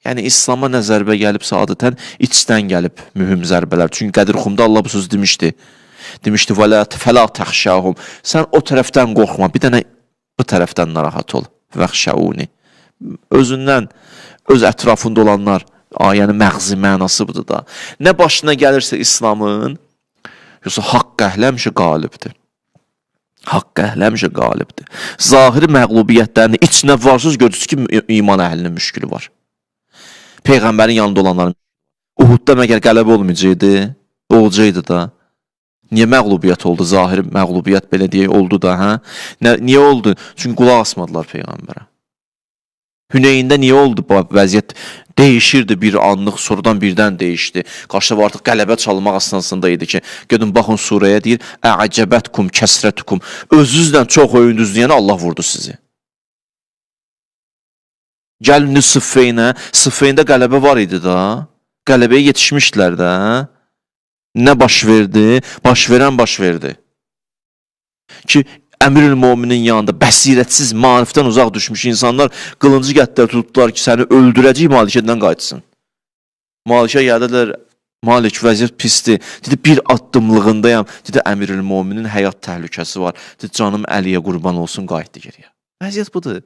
Yəni İslam'a nə zərbə gəlibsə adətən içdən gəlib mühüm zərbələr. Çünki Qədir Xumda Allah bu sözü demişdi. Demişdi vələ fəla təxşahum. Sən o tərəfdən qorxma, bir dənə bu tərəfdən narahat ol. Vəxşauni. Özündən, öz ətrafında olanlar, ayənin məğzi mənası budur da. Nə başına gəlirsə İslamın, yoxsa haqq əhli həmişə qalibdir. Haqq əhli həmişə qalibdir. Zahiri məğlubiyyətlərinin içinə varsız görürsünüz ki, iman əhlinin müşkülü var. Peyğəmbərin yanında olanların Uhudda məgər qələbə olmayacaqdı? Olacaqdı da. Niyə məğlubiyyət oldu? Zahiri məğlubiyyət belə deyək oldu da, hə? Niyə oldu? Çünki qulaq asmadılar peyğəmbərə. Hüneyndə niyə oldu bu vəziyyət? Dəyişirdi bir anlıq, sonradan birdən dəyişdi. Qarşıda artıq qələbə çalmaq əsnasında idi ki, gedin baxın surəyə deyir, Əcəbətkum kəsrətukum. Özünüzlə çox öyündünüz deyənə Allah vurdu sizi. Gəlin indi Sıffeynə. Sıffeyndə qələbə var idi da. Qələbəyə yetişmişdilər də. Nə baş verdi? Baş verən baş verdi. Ki Əmirül Möminin yanında bəsirətsiz, maarifdən uzaq düşmüş insanlar qılıncı gətirlər, tutdular ki, səni öldürəcək, Malikədən qayıtsın. Malikə gəldilər, Malik vəziyyət pisdir. Dedi bir addımlığındayam. Dedi Əmirül Möminin həyat təhlükəsi var. Dedi canım Əliyə qurban olsun, qayıtdı geriyə. Vəziyyət budur.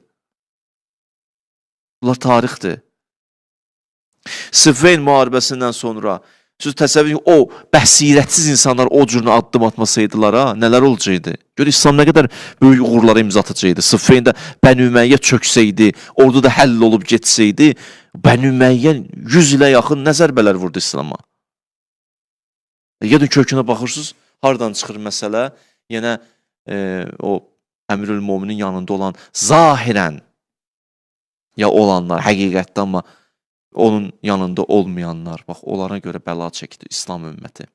Bunlar tarixdir. Sıffeyn müharibəsindən sonra siz təsəvvür edin, o bəsirətsiz insanlar o cür addım atmasaydılar ha, nələr olacaqdı? Gör İslam nə qədər böyük uğurlara imza atacaqdı. Sıffeyndə Bəni Üməyyə çöksəydi, orada da həll olub getsəydi, Bəni Üməyyə 100 ilə yaxın nə zərbələr vurdu İslama? Gedin kökünə baxırsınız, hardan çıxır məsələ? Yenə o Əmirül Möminin yanında olan zahirən ya olanlar həqiqətdə amma onun yanında olmayanlar, bax onlara görə bəla çəkdi İslam ümməti.